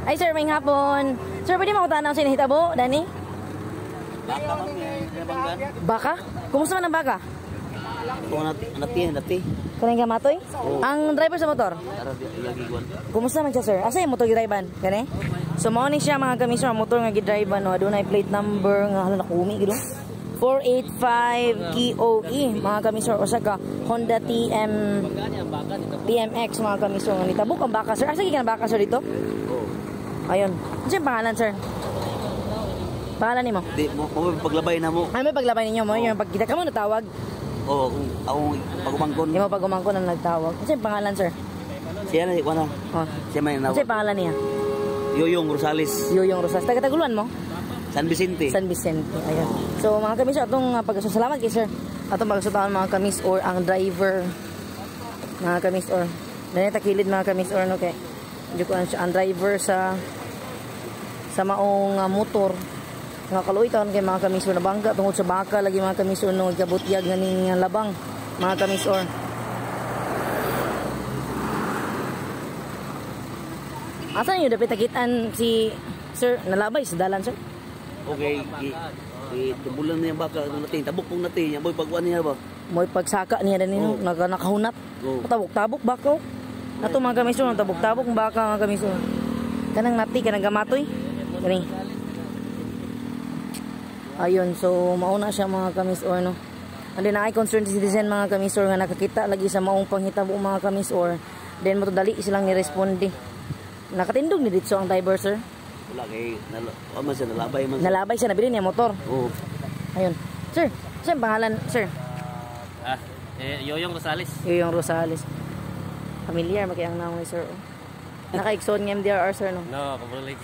Ay sir, may hapon. Sir, pwede makutanaw sa inahitabo, Dani? Baka ma'am, eh, Baka? Kumusta man ang baka? Kung nati, nati. Kanang gamatoy? Ang driver sa motor? Kumusta man siya, sir? Asa yung motor gidriban? Kani? So mao ni siya mga kamisor, ang motor nga gidriban no, adunay plate number nga hala nakumi gid 485 KOE mga kamisor, usa ka Honda TM TMX mga kamisor nga nitabok ang baka, sir. Asa gikan ang baka, sir, dito? Ayun. Ano yung pangalan, sir? Pangalan nimo? Di mo mo paglabay na mo. Ay, may paglabay ninyo mo yung pagkita ka mo natawag. Oo, kung akong pagumangkon. Imo pagumangkon ang nagtawag. Ano yung pangalan, sir? Siya na kuan na. Oh. Siya may Ano nawag. yung pangalan niya? Yoyong Rosales. Yoyong Rosales. Taga Taguluan mo? San Vicente. San Vicente. Ayun. So mga kamis, atong pagkasalamat kay sir. Atong pagkasalamat mga kamis or ang driver. Mga kamis or ganito kilid mga kamis or no kay. Medyo kuan siya ang driver sa maong motor. Nga kaluoy taon kay mga kamis or nabangga tungod sa baka lagi mga kamis or no gabutyag nga ning labang mga kamis or. Asa niyo dapat nakitaan si sir nalabay sa dalan, sir? Okay, i tubulan niya baka ano natin, tabok pong natin, niya boy pagkuan niya ba. Mo'y pagsaka niya din no, nakahunat. Oh. Tabok-tabok baka. Ato mga kamis or tabok-tabok ang baka mga kamis or. Kanang nati kanang gamatoy. Kani. Ayun, so mauna siya mga kamis or no. And then ay concerned citizen mga kamis or nga nakakita lagi sa maong panghitabo mga kamis or then mo dali silang ni-responde. Nakatindog ni dito ang driver, sir. Wala kay nalo, man siya nalabay man. Siya. Nalabay siya, nabili niya motor. Oo. Ayun. Sir, sir pangalan, sir? Yoyong Rosales. Yoyong Rosales. Familiar makiyang naong ni sir. Oh. Naka-exon ng MDRR, sir, no? No, kabulig.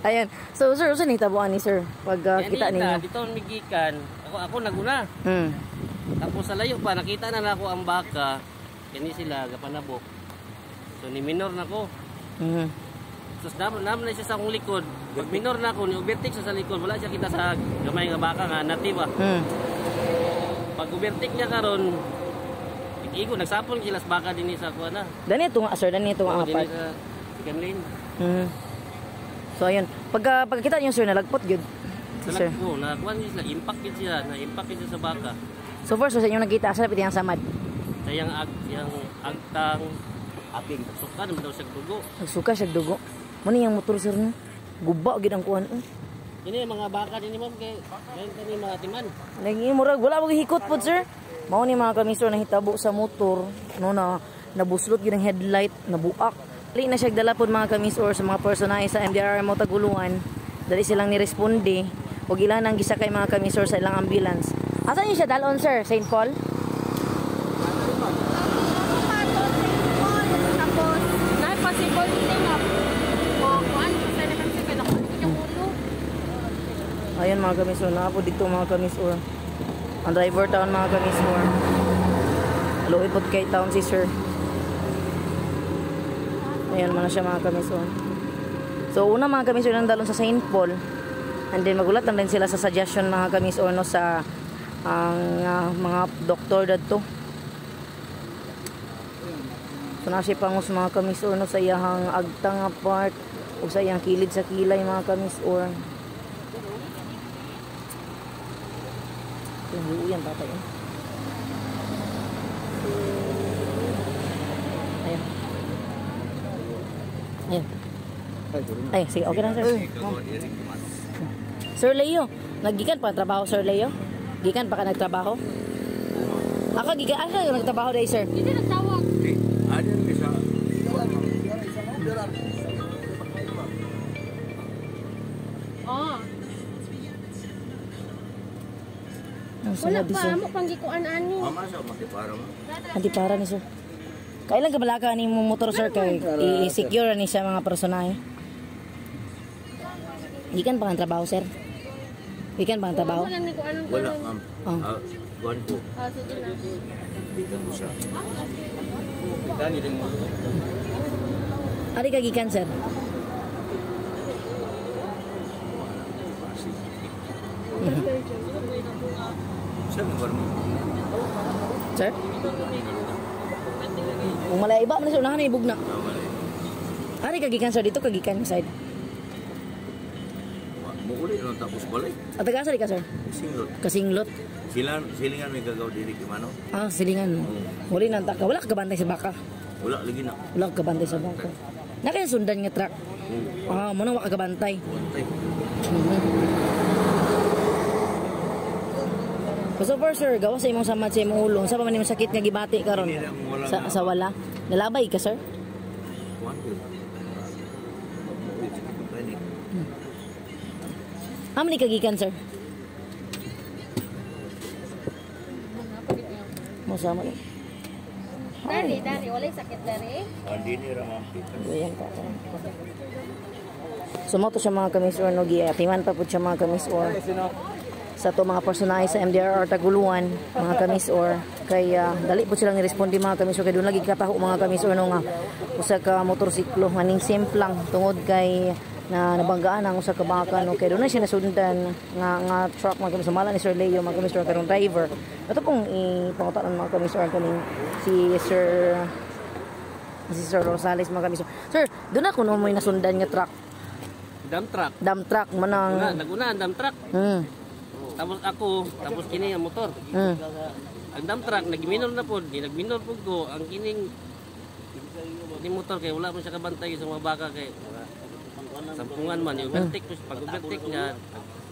Ayun. So, sir, usa ni tabuan ni sir pag kita ninyo. Dito migikan. Ako naguna. Tapos sa layo pa nakita na nako ang baka. Kini sila gapanabok. So ni minor nako. Sus nam na siya sa akong likod. Pag minor na ako, ni overtake siya sa likod. Wala siya kita sa gamay nga baka nga nativa. Pag overtake niya karon, igo nagsapon sila sa baka dinhi sa kuan na. Dani ito nga, sir, dani ito nga Oo, dinhi part. sa second lane. So ayun, pagka pagkita niyo sir nalagpot gyud. Sa Sir. lagpo, nakakuan sila, impact gid sila, na-impact gid sila sa baka. So first, sir, sa inyong nakita asa piti ang samad. Sa iyang iyang agtang Aping. suka naman daw siya dugo. Nagsuka siya dugo. Mo ni ang motor sir no. Guba gid ang kuan. Ini mga baka dinhi ma'am kay ngayon kani mga timan. Lagi murag wala mo hikot pod sir. Mao ni mga kamisor nahitabo sa motor no na nabuslot gid ang headlight, nabuak. Dali na siya dala pod mga kamisor sa mga personahe sa MDRR mo Taguluan. Dali silang ni-responde ug ilan ang gisakay mga kamisor sa ilang ambulance. Asa niyo siya dalon sir? St. Paul? Tapos, na possible din nga. O, kuan, sa naman sa kailangan ko yung ulo. Ayun mga kamisor, naa po dito mga kamisor. Ang driver taon mga kamisor. Luoy pod kay taon si sir. Ayan man na siya mga kamisor. So una mga kamisor nang dalon sa St. Paul. And then magulat lang din sila sa suggestion mga kamisor no sa ang mga doktor dadto. So na siya pangos mga kamisor no sa iyahang agtang nga part o sa iyang kilid sa kilay mga kamisor. Yung luuyan tatay. Eh. Ayun. Ayun. Ay, sige, okay lang sir. Sir Leo, naggikan pa trabaho Sir Leo? Gikan pa ka nagtrabaho? Ako gikan, ako nagtrabaho dai sir. Hindi nagtawag. Oh. Ang Wala sinabi, pa, sir. mo pang gikuan ani. Antipara ni sir. Kailan ka balaka ni mo motor sir kay i-secure ni siya mga personahe. Gikan pa kang trabaho sir. Gikan pa kang trabaho. Wala ni kuan Wala, ma'am. Oh. Kuan ko. Ah, sige na. Bigan ko siya. Ari ka gikan sir. Saan mo mo? Sir? Kung malay iba man sa unahan ay bugna. Ari kagikan sir dito kagikan side. Muuli lang tapos balay. At taga asa di ka sir? Singlot. Kasinglot. Silingan may gagaw diri kay mano. Ah, silingan mo. Wali nang taka. Wala ka kabantay sa baka. Wala lagi na. Wala ka kabantay sa baka. Na kaya sundan nga truck. Ah, mo nang wa ka kabantay. Bantay. So far sir, gawa sa imong samad sa imong ulo. Sa pa man imong sakit nga gibati karon? Sa wala. Nalabay ka sir? Kuan ko. Amo ni kagikan sir? Mo sama ni. Dari, walay sakit dari. Andi ni ra ma'am. Ayan ka. So mo to siya mga kamis or no giatiman pa pud siya mga kamis or sa to mga personahe sa MDRR Taguluan mga kamis or kay dali po silang niresponde mga kamis or kay doon lagi kataho mga kamis or no nga usa ka motorsiklo aning semplang tungod kay na nabanggaan ang usa ka baka no kay doon na siya nasundan nga truck mga kamis or mala ni Sir Leo mga kamis or karong driver ato pong ipangutanan mga kamis or kaning si Sir Rosales mga kamis. Sir, doon ako no may nasundan nga truck. Dump truck. Dump truck manang Naguna ang dump truck. Tapos ako, tapos kini ang motor. Ang dump truck nagminor na pod, ni nagminor pud ko ang kining ni motor kay wala man siya kabantay sa mga baka kay sampungan man yung overtake pag overtake niya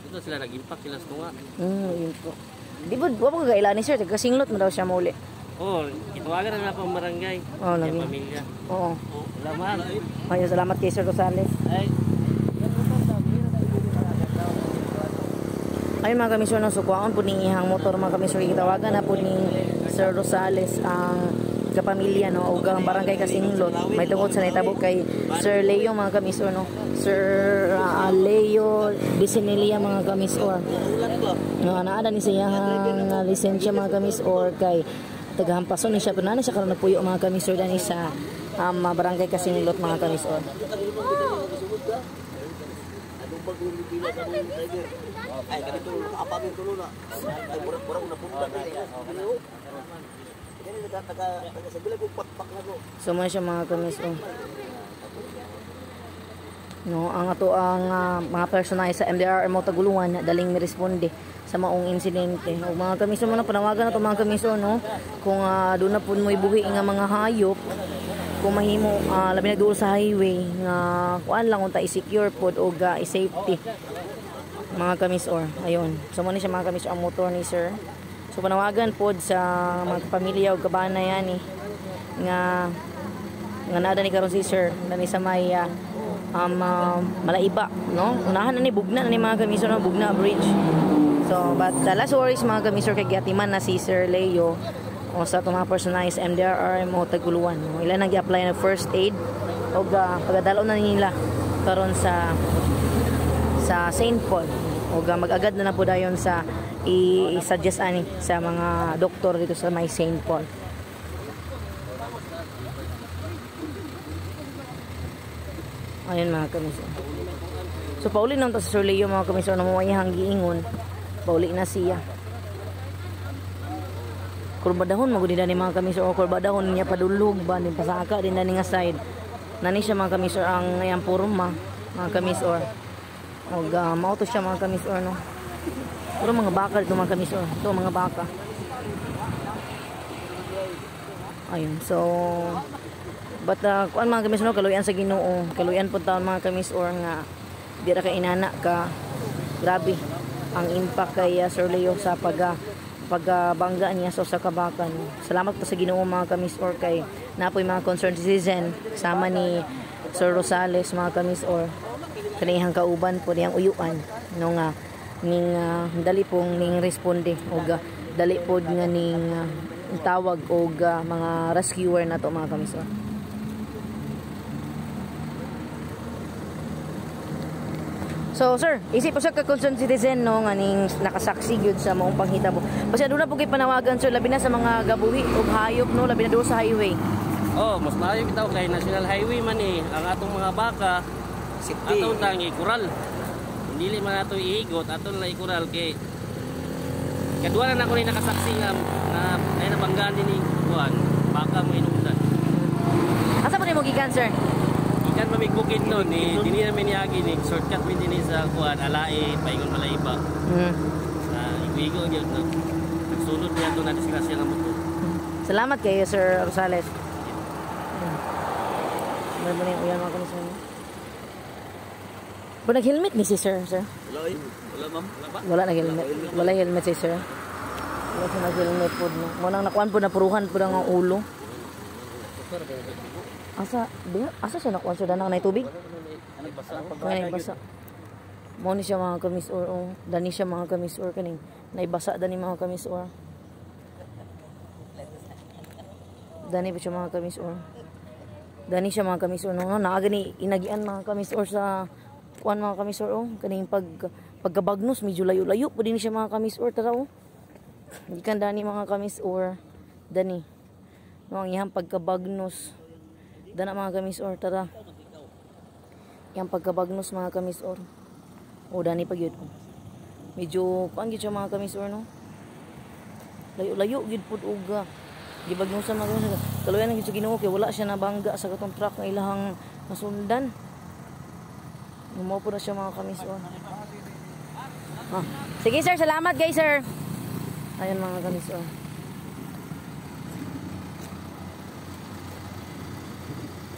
dito sila nag-impact sila sa tunga. Yun po. Di ba wa pa kailan ni sir, taga Singlot mo daw siya mauli. Oh, itawagan na ako ang barangay. Oh, lagi. Pamilya. Oo. Salamat. Ay, salamat kay Sir Rosales. Ay. Ayun mga kamisyon, no, so kuwaon po ni ihang motor mga kamisyon, gitawagan na po ni Sir Rosales ang kapamilya no, ug ang barangay Kasinglot. May tungod sa nahitabo kay Sir Leo mga kamisyon no, Sir Leo Dicinelia mga kamisyon. No, naada ni sa iyang lisensya mga kamisyon kay tagahampason ni siya pero naa na siya karon nagpuyo mga kamisyon dani sa barangay Kasinglot mga kamisyon. Ay, ganito apagin tulo na. Ay, murag na punta na. Kani taga sa bilag pakpak na ko. So man siya mga kamisyon. No, ang ato ang mga personahe sa MDRR mo Taguluan daling miresponde sa maong insidente. O mga kamisyon mo na panawagan na to mga kamisyon no kung doon na pud mo'y buhi nga mga hayop kung mahimo labi na duol sa highway nga kuan lang unta i-secure pod og i-safety mga kamisor. Ayun. So mo ni siya mga kamisor ang motor ni sir. So panawagan pod sa mga pamilya og kabana yani nga naada ni karon si sir dani sa may Malaiba no. Unahan na ni Bugna na ni mga kamisor no, Bugna Bridge. So but last worries mga kamisor kay giatiman na si Sir Leo o sa itong mga personalized MDRR mo Taguluan no. Ilan ang gi-apply na first aid og pagadalo na nila karon sa St. Paul og mag-agad na po dayon sa i-suggest ani sa mga doktor dito sa may St. Paul. Ayun mga kamisor. So pauli na ta sa Sir Leo mga kamisor na mamayahang giingon. Pauli na siya. Kurbadahon magud ni mga kamisor o kurbadahon niya padulog ba ni pasaka din na ni nga side. Nani siya mga kamisor ang iyang porma mga kamisor. Og mao to siya mga kamisor no. Puro mga baka dito mga kamisor. Ito mga baka. Ayun so but kuan mga kamisor no, kaluyan sa Ginoo. Kaluyan pud taon mga kamisor nga dira ka inana ka grabe ang impact kay Sir Leo sa pagbangga niya sa kabakan. Salamat po sa Ginoo mga kamisor kay napoy mga concerned citizen kasama ni Sir Rosales mga kamisor kanihang kauban po niyang uyuan no nga ning dali pong ning responde og dali pod nga ning tawag og mga rescuer na to mga kamisor. So sir, isip po siya ka concerned citizen no nga ning nakasaksi gyud sa maong panghitabo. Basta doon na po kay panawagan sir labi na sa mga gabuhi og hayop no labi na doon sa highway. Oh, mas maayo bitaw kay National Highway man eh ang atong mga baka atong tang ikural. Dili man ato iigot, aton lang ikural kay kadua na nako ni nakasaksi nga na ay nabanggaan din ni kuan baka mo inuudan. Asa po nimo gikan sir? Gikan pa bukid no ni dinhi namin niagi ni shortcut mi dinhi sa kuan Alae paingon Malaiba. Igo-igo gyud no. Nagsulod niya to na disgrasya nga motor. Salamat kayo, Sir Rosales. Meron mo na yung uyan mga kamisor. Pero nag-helmet ni si Sir, sir? Wala eh. Wala ma'am. Wala ba? Wala nag-helmet. Wala helmet si Sir. Wala siya nag-helmet po. No? Munang nakuan po, napuruhan po ang ulo. Asa, asa siya nakuan siya? Danang na tubig? Naibasa. Mo ni siya mga kamisor. Oh. Dani siya mga kamisor. Kaning naibasa dani mga kamisor. Dani pa siya mga kamisor. Dani siya mga kamisor. No, no, naagani inagian mga kamisor sa kuan mga kamisor. Oh. Kaning pagkabagnos, medyo layo-layo po din siya mga kamisor. Tara oh. Gikan dani mga kamisor. Dani. No, ang iyang pagkabagnos. Dana mga kamisor. Tara. Iyang pagkabagnos mga kamisor. O dani pag yun. Medyo kuan gyud siya mga kamisor no. Layo-layo gyud pud uga. Gibagnosan mga kamisor. Kaluyan gyud sa Ginoo kay wala siya nabangga sa katong truck nga ilahang nasundan. Mo po na siya mga kamisor. Ah. Sige sir, salamat guys sir. Ayun mga kamisor.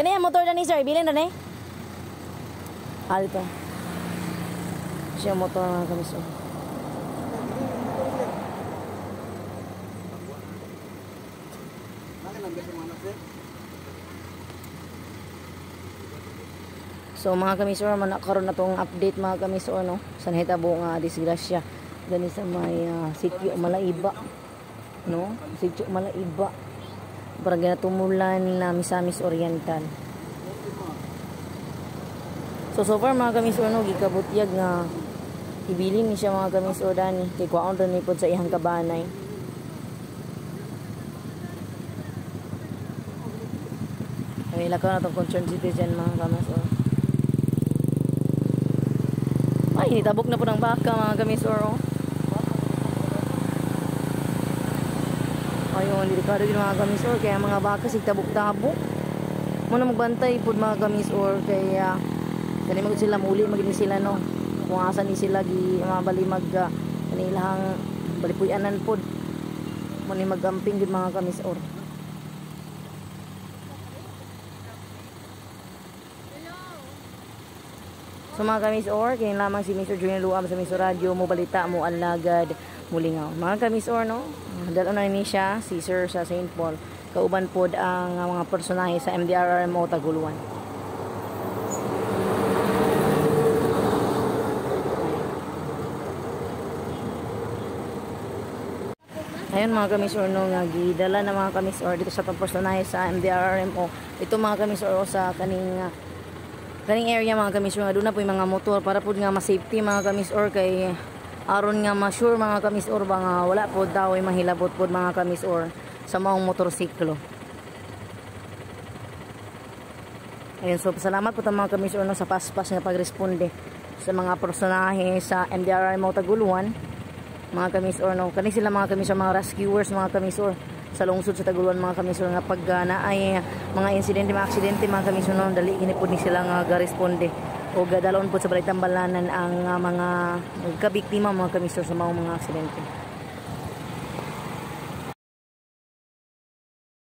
Kani ang motor dani sir, bilin dani. Ah, dito. Siya motor mga kamisor. So mga kamisor, manakaroon na tong update mga kamisor no sa nahitabo nga disgrasya dani sa may sitio Malaiba no, sitio Malaiba, barangay Natumulan, Misamis Oriental. So far mga kamisor no, gikabutyag nga ibilin ni siya mga kamisor dani kay kwaon ra ni pod sa iyang kabanay. Ay lakaw na tong concerned citizen mga kamisor. Ay, nitabok na po ng baka mga kamisor oh. Ayun, delikado din mga kamisor kaya mga baka sigtabok-tabok. Muna magbantay po mga kamisor kaya kani magud sila muli magini sila no. Kung asa ni sila gi mabali mag kanilahang balipuy-anan pod. Muna magamping gid mga kamisor. So mga kamisor, kaya lamang si Mr. Junior Luam sa Mr. Radio, mo balita, mo alagad, mulingaw. Mga kamisor, no? Dalo na ni siya, si Sir sa St. Paul. Kauban pod ang mga personahe sa MDRRMO Taguluan. Ayun mga kamisor, no, nga gidala na mga kamisor dito sa personahe sa MDRRMO. Ito mga kamisor sa kaning area mga kamisor nga doon na po yung mga motor para po nga ma-safety mga kamisor kay aron nga ma-sure mga kamisor ba nga wala po daw ay mahilabot po mga kamisor sa maong motorsiklo. Ayun, so salamat po ta mga kamisor no, sa paspas nga pagresponde sa mga personahe sa MDRRMO Taguluan mga kamisor no. Kani sila mga kamisor, mga rescuers mga kamisor sa lungsod sa Taguluan mga kamisor nga pag naay mga insidente, mga aksidente mga kamisor no, dali gini pud ni sila nga garesponde o gadalon pud sa balay tambalanan ang mga kabiktima mga kamisor sa mga aksidente.